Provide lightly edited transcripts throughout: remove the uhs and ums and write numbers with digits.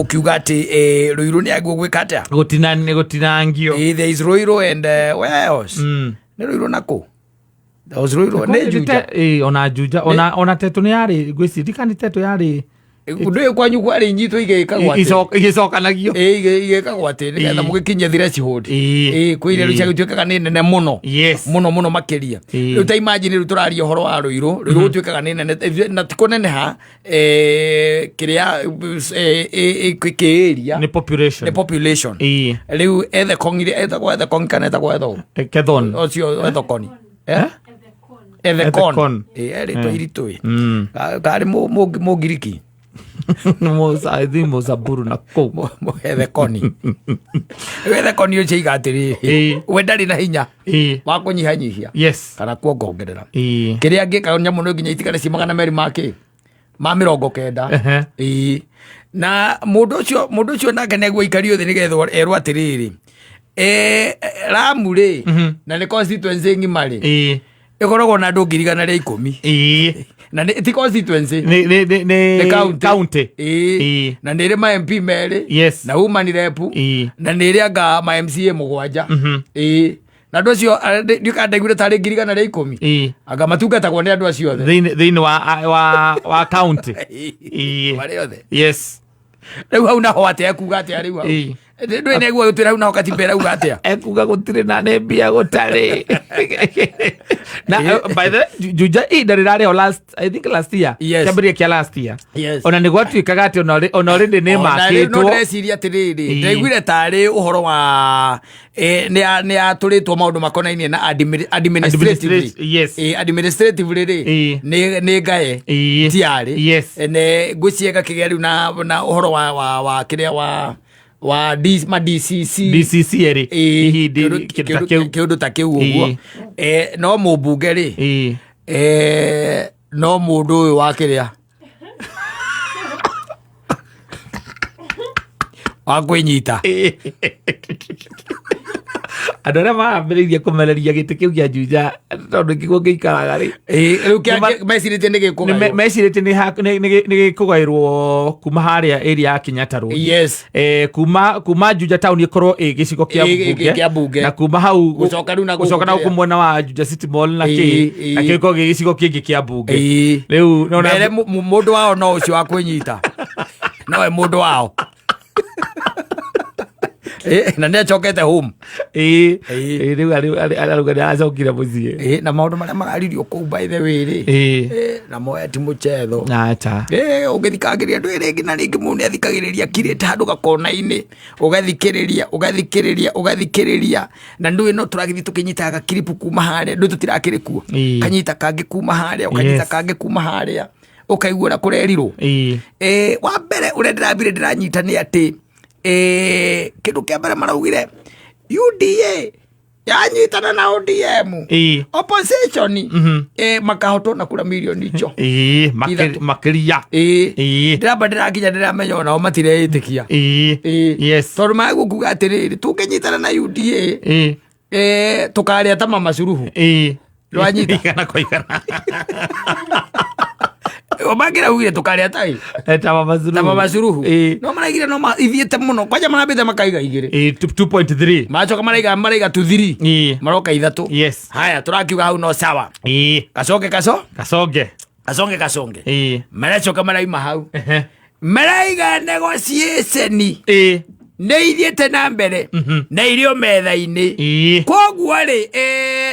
Ũkiuga atĩ Ruiru nĩ agwo gwĩka atĩa? Gũtinangio. There is Ruiru and where else? Nĩ Ruiru na kũ? There was Ruiru nĩ Juja. Ona Juja, ona Tetu nĩ yarĩ, ngwĩciria ndikana nĩ Tetu yarĩ. Ũndũ ũyũ kwanyu kwarĩ inyitwo igĩkagwo atĩ. Igĩcokanagio. Igĩkagwo atĩ nĩgetha mũgĩkinyie threshold. Kwĩ iria rĩu ciagĩtuĩkaga nĩ nene mũno. Mũno mũno makĩria. Rĩu ta imagine rĩu tũraria ũhoro wa Ruiru, Ruiru gũtuĩkaga nĩ nene na ti kũneneha kĩrĩa kĩ area. Nĩ population. Nĩ population. Rĩu Ethekong etagwo Ethekong kana etagwo Etho? Kethon. Ũcio Ethekoni. Eh? Ethekon. Ethekon. Rĩtwa iritũ ĩ. Karĩ Mũngiriki. I think Mũsamburu na kũu. Ethekoni. Rĩu Ethekoni ũcio iga atĩrĩrĩ, we ndarĩ na hinya wa kũnyihanyihia kana kuongongerera. Kĩrĩa angĩka nyamũ no nginya itigare ci 290 ma 90. Na mũndũ ũcio nake nĩguo aikario thĩ nĩgetha erwo atĩrĩrĩ, Lamu rĩ, na nĩ constituency ng'ima rĩ, ĩkoragwo na andũ 110,000. Na nĩ ti constituency. Nĩ Nĩ county. County. Na nĩ ĩrĩ ma MP merĩ na woman rep na nĩ ĩrĩ anga ma MCA 7. Na andũ acio ndiũĩ kana ndaiguire tarĩ 110,000. Anga matungatagwo nĩ andũ acio othe. Thĩinĩ wa county. Marĩ othe. Rĩu hau naho atĩa, ekuga atĩa rĩu hau? Ndũĩ nĩguo gũtwĩra hau naho katiba ĩrauga atĩa? Ekuga gũtirĩ na nĩ mbia gũtarĩ na by the way, Juja ihinda rĩrarĩ ho last, I think last year, kĩambĩrĩria kĩa last year, ona nĩ gwatuĩkaga atĩ ona already nĩ Ona rĩu no makĩtwo. ndĩreciria atĩrĩrĩ, ndaiguire tarĩ ũhoro wa nĩ yatũrĩtwo maũndũ makonainie na administratively. Administratively rĩ, nĩ ngae tiarĩ. Nĩ ngwĩciria gakĩgĩa rĩu na ũhoro wa kĩrĩa wa D, ma DCC. DCC erĩ. Ihinda kĩndũ ta kĩu. Kĩũndũ ta kĩu ũguo. No mũmbunge rĩ, no mũndũ ũyũ wa kĩrĩa wa kwĩnyita. Andũ arĩa marambĩrĩirie kũmereria gĩtĩ kĩu kĩa Juja tondũ kĩguo gĩikaraga rĩ, Rĩu mecirĩtie nĩ gĩkũgaywo. Mecirĩtie nĩ gĩkũgaĩrwo kuma harĩa area ya Kenyatta Road. Kuma Juja town ĩkorwo ĩ gĩcigo kĩa mbunge, kĩa mbunge. Na kuma hau Gũcoka rĩu na gũkũ gũcoka na gũkũ kĩrĩa. mwena wa Juja City Mall na kĩ na kĩo gĩkorwo gĩ gĩcigo kĩngĩ kĩa mbunge. Rĩu nona Mere mũndũ wao no ũcio wa kwĩnyita nowe mũndũ wao. Na nĩ acokete home. Rĩu arauga nĩ aracokire mũciĩ. Na maũndũ marĩa mararirio kũu, by the way rĩ, namo ti mũcetho. Acha. Ũngĩthikagĩrĩria ndũĩ rĩngĩ na rĩngĩ mũndũ nĩ athikagĩrĩria kirĩte handũ gakona-inĩ, ũgathikĩrĩria, ũgathikĩrĩria, ũgathikĩrĩria, na ndũĩ no tũragĩthiĩ tũkĩnyitaga gakiripu kuma harĩa, ndũĩ tũtirakĩrĩ kuo. Kanyita kangĩ kuma harĩa, ũkanyita kangĩ kuma harĩa, ũkaigua ũrĩa kũrerirwo. Wa mbere ũrĩa ndĩrambire ndĩranyita nĩ atĩ kĩndũ kĩa mbere maraugire UDA yanyitana na ODM, opposition makahotwo na kura milioni icio 3. Makĩria. Ndĩramba ndĩrakinya ndĩramenya onao matireĩtĩkia. Tondũ magũ kuga atĩrĩrĩ, tũngĩnyitana na UDA, tũkarĩa ta Mama Suluhu. Ndwanyita? Igana kwa igana. Mangĩraugire tũkarĩa ta ĩ Ta Mama Suluhu. Ta Mama Suluhu. No maraigire no ithiĩte mũno kwanja marambĩte makaiga 2. 2.3. Macoka maraiga tu 3. Maroka 3. Haya, tũrakiuga hau no sawa. Kacoke kaco Kasonge. Kasonge kasonge. Maracoka maraima hau, maraiga negotiation nĩ ithiĩte na mbere na irio metha-inĩ. Koguo rĩ,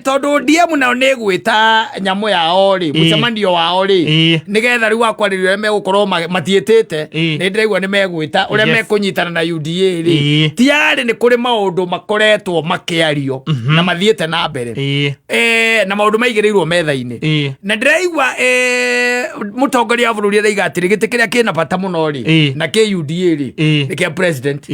tondũ ODM nao nĩ gwĩta nyamũ yao rĩ, mũcemanio wao rĩ, nĩgetha rĩu wakwarĩria ũrĩa megũkorwo matiĩtĩte. Nĩ ndĩraigua nĩ megwĩta ũrĩa mekũnyitana na UDA rĩ. Tiarĩ nĩ kũrĩ maũndũ makoretwo makĩario na mathiĩte na mbere, na maũndũ maigĩrĩirwo metha-inĩ. Na ndĩraigua mũtongoria wa bũrũri araiga atĩrĩ, gĩtĩ kĩrĩa kĩna bata mũno rĩ, na kĩ UDA rĩ, nĩ kĩa president.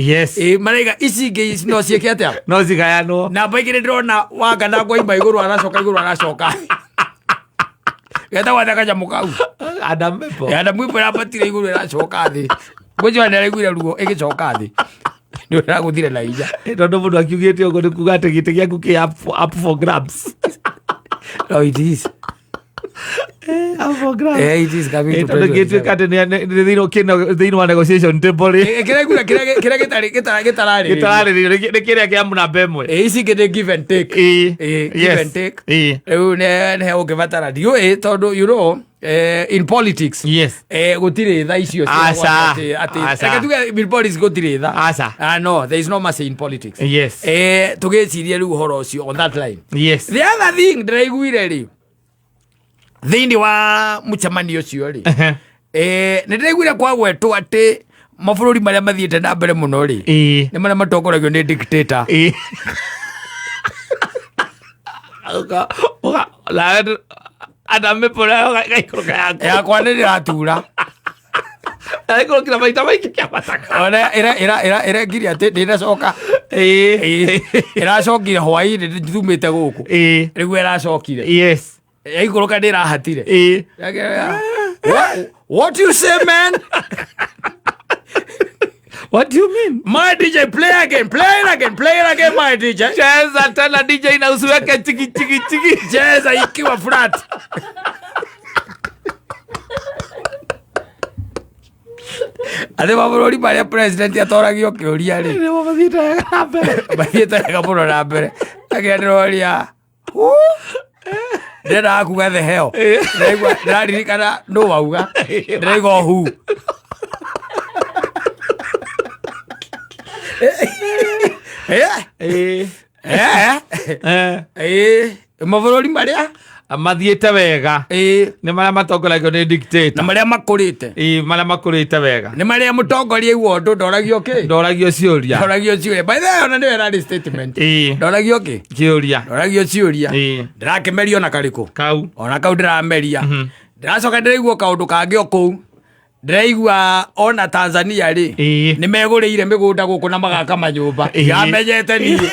Maraiga ici ingĩ ici no ciĩke atĩa? No cigayanwo. Namba 2 ndĩrona wangana ngwaima igũrũ, aracoka igũrũ, aracoka getagwo atĩa kanyamũ kau? Adam Mepo. Adamu Ipo ĩrambatire igũrũ, ĩracoka thĩ, ngwĩciria nĩ araiguire ruo ĩgĩcoka thĩ, nĩ ũragũthire na hinya. Tondũ mũndũ akiugĩte ũguo nĩ kuga atĩ gĩtĩ gĩaku kĩ up for grabs. No it is. Up for grabs. It is coming to Tondũ gĩtuĩka 2027. atĩ nĩ thĩinĩ wa negotiation table rĩ Kĩrĩa nguga, kĩrĩa gĩtararĩrĩrio. gĩtararĩrĩrio nĩ kĩrĩa kĩa mũnamba ĩmwe. Ici ingĩ nĩ give and take. Give and take. Rĩu nĩ ũngĩbatara ndiũĩ tondũ you know in politics gũtirĩ tha icio ciĩragwo Aca. atĩ Aca. reke tuge in politics gũtirĩ tha. Aca. Ah, no, there is no mercy in politics. Tũgĩcirie rĩu ũhoro ũcio on that line. The other thing ndĩraiguire rĩ thĩinĩ wa mũcemanio ũcio rĩ, nĩ ndĩraiguire kwagwetwo atĩ mabũrũri marĩa mathiĩte na mbere mũno rĩ nĩ marĩa matongoragio nĩ dictator. Nawe andamĩpũra gaikũrũka yaku. Yakwa nĩ ndĩratura. Gaikũrũkire maita maingĩ kĩambataga. Ona ĩrengirie atĩ ndĩnacoka. Ĩracokire hwainĩ tumĩte gũkũ. Rĩu ĩracokire. Yaikũrũka ndĩrahatire. What you say, man? What do you mean? My DJ, play again, play it again, play it again, my DJ. Cheza tena DJ na usiweke chiki chiki chiki. Cheza ikiwa flat. Atĩ mabũrũri marĩa president atoragio kĩũria rĩ Nĩmo mathiĩte wega na mbere. Mathiĩte wega mũno na mbere. Akĩra ndĩroria ndĩrendaga kuga the hell. Ndĩraigua ndĩraririkana nũ wauga ndĩraigua hu. Mabũrũri marĩa Mathiĩte wega nĩ marĩa matongoragio nĩ na dictator. Marĩa makũrĩte. Marĩa makũrĩte wega. Nĩ marĩa mũtongoria aigua ũndũ ndoragio kĩ. Ndoragio ciũria. Ndoragio ciũria. By the way, ona nĩyo ĩrarĩ statement. Ndoragio kĩ. Kĩũria. Ndoragio ciũria. Ndĩrakĩmeria ona karĩkũ. Kau. Ona kau ndĩrameria. Ndĩracoka ndĩraigua kaũndũ kangĩ o kũu. Ndĩraigua ona Tanzania rĩ nĩ megũrĩire mĩgũnda gũkũ na magaka manyũmba. Yamenyete niĩ.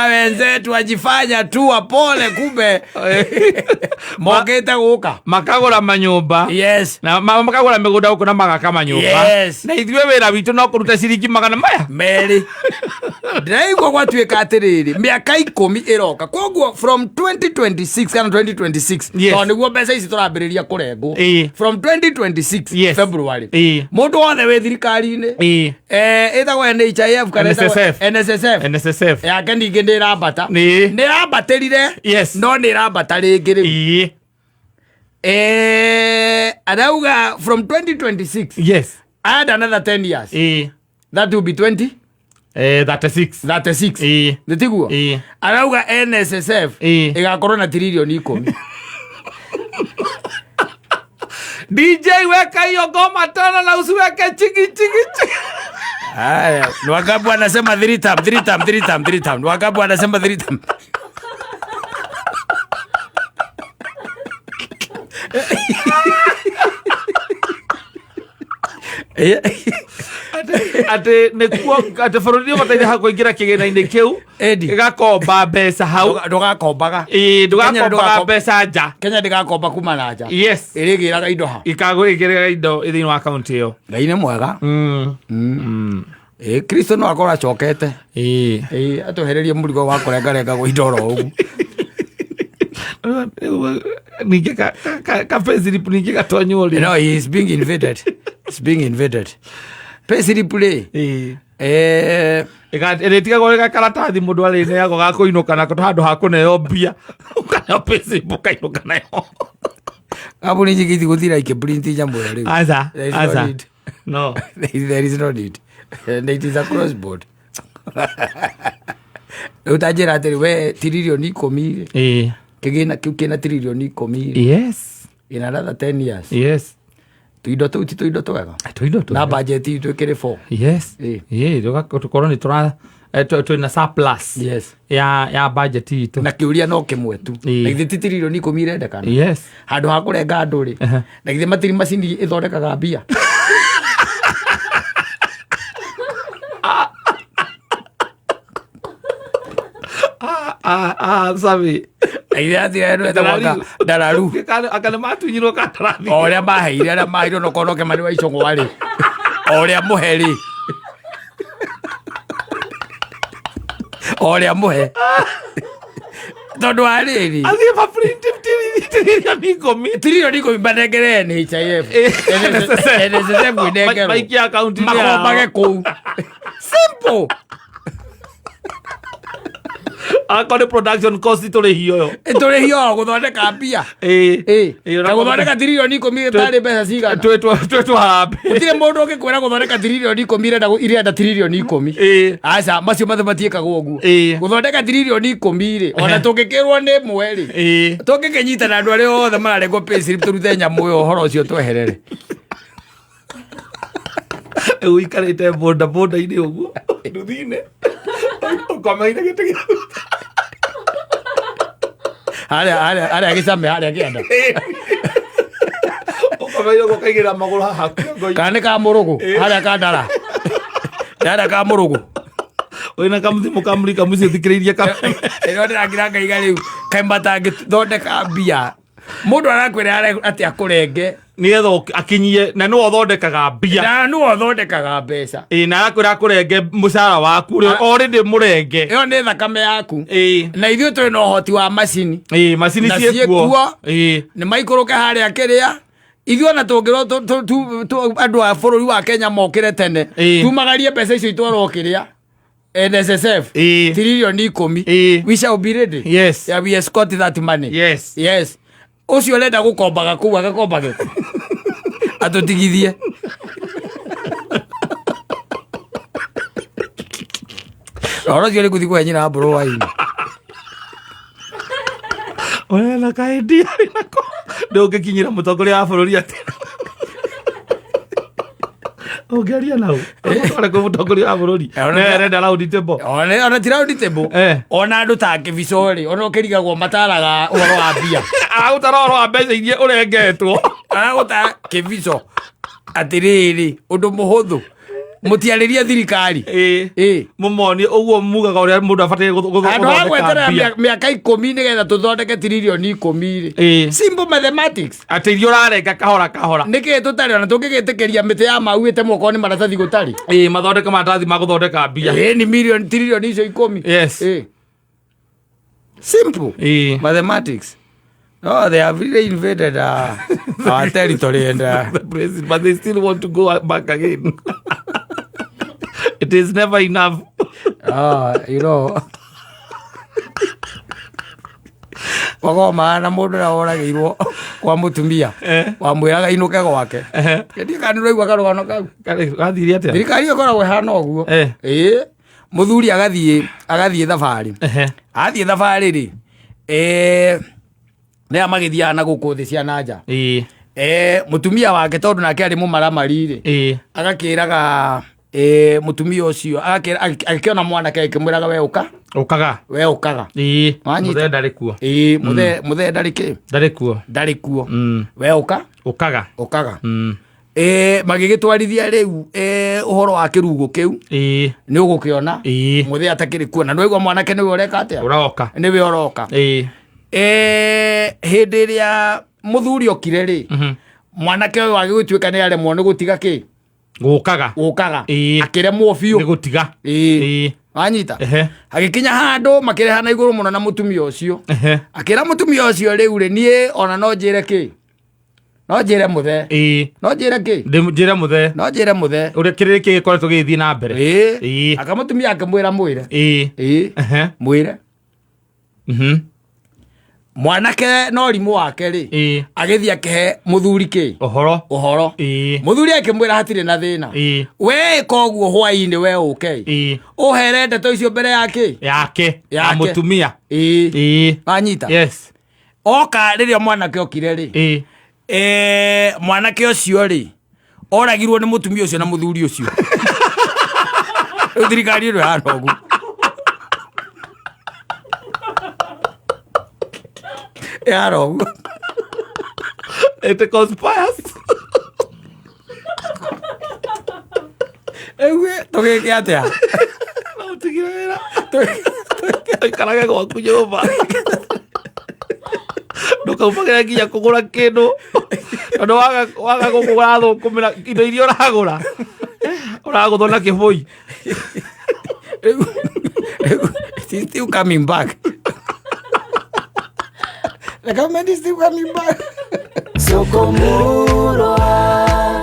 Wenzetu wajifanya tu wapole, kumbe mokĩte gũka. Makagũra manyũmba. Na makagũra mĩgũnda gũkũ na magaka manyũmba. Na ithuĩ wĩra witũ no kũruta ciringi magana maya Merĩ. Ndĩraigua gwatuĩka atĩrĩrĩ mĩaka 10 ĩroka, koguo from 2026 kana 2026, tondũ nĩguo mbeca ici tũrambĩrĩria kũrengwo from 2026 February, mũndũ wothe wĩ thirikari-inĩ ĩtagwo NHIF kana ĩtagwo NSSF. NSSF NSSF. Yake ningĩ nĩ ĩrambata. Nĩ ĩrambatĩrire no nĩ ĩrambata rĩngĩ rĩu. Arauga from 2026, add another 10 years, that will be 20 36. 36. Nĩ tiguo? Ĩĩ. Arauga NSSF ĩgakorwo na tiririoni 10. DJ, weka hiyo ngoma tena na usiweke chiki chiki chiki. Haya, Nwakabu anasema three time, three time, three time, three time. Nwakabu anasema three time. Atĩ nĩkuo atĩ bũrũri nĩ ũbataire ha kũingĩra kĩgĩna-inĩ kĩu Eddie. gĩgakomba mbeca hau. Ndũgakombaga. Ĩĩ, Kenya ndũgakombaga mbeca nja. Kenya ndĩgakomba kuma na nja. Ĩrĩgĩraga indo ha. Ikagũrĩgĩraga indo thĩinĩ wa kaunti ĩyo. Ngai nĩ mwega. Ĩ Kristo no akorwo acokete. Ĩ atwehererie mũrigo wa kũrengarengagwo indo oro ũguo. Ningĩ ka payslip ningĩ gatonywo rĩ. No, he is being invaded. He's being invaded. Payslip rĩ. Ĩrĩtigagwo rĩ karatathi mũndũ arĩneagwo ga kũinũka nako handũ ha kũneo mbia ũkaneo payslip ũkainũka nayo. Kambuni nyingĩ itigũtira ikĩprint nyamũ ĩyo rĩu. Aca. There is no Aca. need. No. There is no need. And it is across board. Rĩu ta njĩra atĩrĩ we tiririoni 10 rĩ, kĩgĩna kĩu kĩna tiririoni 10 rĩ, in another 10 years, tũindo tũu ti tũindo twega Tũindo twega. Na budget itũ ĩkĩrĩ 4. Ĩĩ, tũkorwo nĩ tũra twĩna surplus ya budget itũ. Na kĩũria no kĩmwe tu. Na githĩ ti tiririoni 10 irendekana? Handũ ha kũrenga andũ rĩ, na githĩ matiri macini ĩthondekaga mbia? Ah, ah, Sami. Na githĩ atira ĩno ĩtagwo ndararu. Anga nĩ matunyirwo kandarathi. O ũrĩa maheire arĩa maheirwo no korwo Kĩmani wa Icũng'wa rĩ, o ũrĩa mũhe rĩ, o ũrĩa mũhe. Tondũ wa rĩrĩ, Athiĩ maprint 3 tiririoni 10. 3 tiririoni manengere NHIF, NSSF ĩnengerwo. Maikie akaunti-inĩ yao. Makombage kũu, simple. Akorwo nĩ production cost tũrĩhio yo. Tũrĩhio o gũthondeka mbia. Ĩĩ, Na gũthondeka 3 tiririoni ĩtarĩ mbeca cigana? Twĩtwo harambee. Gũtirĩ mũndũ ũngĩkwĩra gũthondeka 3 tiririoni irenda 10 tiririoni. Aca, macio mathe matiĩkagwo ũguo. Gũthondeka 10 tiririoni rĩ, ona tũngĩkĩrwo nĩ ĩmwe rĩ, tũngĩkĩnyita na andũ arĩa othe mararengwo payslip, tũrute nyamũ ĩyo, ũhoro ũcio tweherere. Rĩu ũikarĩte boda boda-inĩ ũguo, nduthi-inĩ, ũkomeire gĩtĩ gĩa Harĩa gĩcame, harĩa kĩanda. Ũkomeire ũguo, ũkaigĩrĩra magũrũ haha kĩongo-inĩ. Kana nĩ ka mũrũgũ, harĩa ka ndara, harĩa ka mũrũgũ. Wĩna kamũthimũ kamũrika mũciĩ ũthikĩrĩirie ka Ĩno ndĩrakira ngaiga rĩu kaĩ matangĩthondeka mbia, mũndũ arakwĩra atĩ akũrenge nĩgetha akinyie, na nĩwe ũthondekaga mbia. Na nĩwe ũthondekaga mbeca. Ĩĩ, na arakwĩra akũrenge mũcara waku ũrĩa already mũrenge. Ĩyo nĩ thakame yaku. Na ithuĩ twĩ na ũhoti wa macini. Ĩĩ, macini Na ciĩkuo. Ciĩkuo. Nĩ maikũrũke harĩa kĩrĩa ithuĩ ona tũngĩrwo andũ a bũrũri wa Kenya mokĩre tene, tumagarie mbeca icio itwarwo kĩrĩa NSSF, 10 tiririoni. We shall be ready. Yeah, we escort that money. Yes, ũcio ũrenda gũkombaga kũu agakombage kũ, atũtigithie. Ũhoro ũcio nĩ gũthiĩ kũhe nyina mbũrũ waini. Ũrena kaendia nako ndũngĩkinyĩra mũtongoria wa bũrũri atĩ ũngĩaria nau ũtware kwĩ mũtongoria wa bũrũri. Nĩwe arenda round table. Ona ti round table. Ona andũ ta Kĩbico rĩ, ona ũkĩrigagwo mataraga ũhoro wa mbia. Aragũtara ũhoro wa mbeca iria ũrengetwo. Aragũtara Kĩbico atĩrĩrĩ, ũndũ mũhũthũ, mũtiarĩrie thirikari. Mũmonie ũguo mugaga ũrĩa mũndũ abataire Andũ a gũthondeka gweterera mbia. mĩaka 10 nĩgetha tũthondeke 10 tiririoni rĩ. Simple mathematics. Atĩ iria ũrarenga kahora kahora. Nĩkĩ tũtarĩ ona tũngĩgĩtĩkĩria mĩtĩ ya mau ĩtemwo okorwo nĩ maratathi gũtarĩ? Ĩĩ, mathondeke maratathi ma gũthondeka mbia. Ĩĩ, nĩ milioni tiririoni icio 10. Simple mathematics. Oh, they have really invaded our territory and the president, but they still want to go back again. It is never enough. Ah, wagomaga na mũndũ ũrĩa woragĩirwo kwa mũtumia, wamwĩraga inũke gwake. Ndiĩ kana nĩũraigua karũgano kau. Gathire atĩa? Thirikari ĩyo ĩkoragwo ĩhana ũguo. Ĩĩ, mũthuri agathiĩ thabarĩ. Athiĩ thabarĩ rĩ, nĩa magĩthiaga na gũkũ thĩ cia na nja. Mũtumia wake, tondũ nake arĩ mũmaramari rĩ, agakĩraga mũtumia ũcio agĩkĩona mwanake akĩmwĩraga, "We ũka." Ũkaga. "We ũkaga." Wanyita? Mũthee ndarĩ kuo. Ĩĩ, mũthee ndarĩ kĩ? Ndarĩ kuo. Ndarĩ kuo. We ũka. Ũkaga. Ũkaga. Magĩgĩtwarithia rĩu ũhoro wa kĩrugo kĩu. Nĩ ũgũkĩona mũthee atakĩrĩ kuo, na nĩwaigua mwanake nĩwe ũreka atĩa? Ũroka. Nĩwe ũroka. Hĩndĩ ĩrĩa mũthuri okire rĩ, mwanake ũyũ agĩgĩtuĩka nĩ aremwo nĩ gũtiga kĩ? Gũkaga. Gũkaga. Akĩremwo biũ. Nĩ gũtiga. Wanyita? Agĩkinya handũ makĩrehana igũrũ mũno na mũtumia ũcio. Akĩra mũtumia ũcio, "Rĩu rĩ, niĩ ona no njĩre kĩ, no njĩre mũthee." No njĩre kĩ? Njĩre mũthee. No njĩre mũthee. Ũrĩa kĩrĩrĩ kĩgĩkoretwo gĩgĩthiĩ na mbere. Akamũtumia akĩmwĩra, "Mwĩre." Ĩĩ. Mwĩre. Mwanake no rimũ wake rĩ, agĩthiĩ akĩhe mũthuri kĩ? Ũhoro. Ũhoro. Mũthuri akĩmwĩra, "Hatirĩ na thĩna. We ĩka ũguo, hwaĩ-inĩ we ũke ũhere ndeto icio mbere yake." Yake ya Yake. Mũtumia. Wanyita? Yes. Oka rĩrĩa mwanake okire rĩ, mwanake ũcio rĩ, oragirwo nĩ mũtumia ũcio na mũthuri ũcio. Rĩu thirikari ĩno ĩhana ũguo, ĩhana ũguo. It conspires. Rĩu tũgĩke atĩa? No ũtigire wĩra, ũikarage gwaku nyũmba, ndũkaumagĩre nginya kũgũra kĩndũ, tondũ waga gũkũ ũrathũkũmĩra indo iria ũragũra, ũragũthwo na kĩbũi. Rĩu it is still coming back. The government is still coming back. Soko Murwa.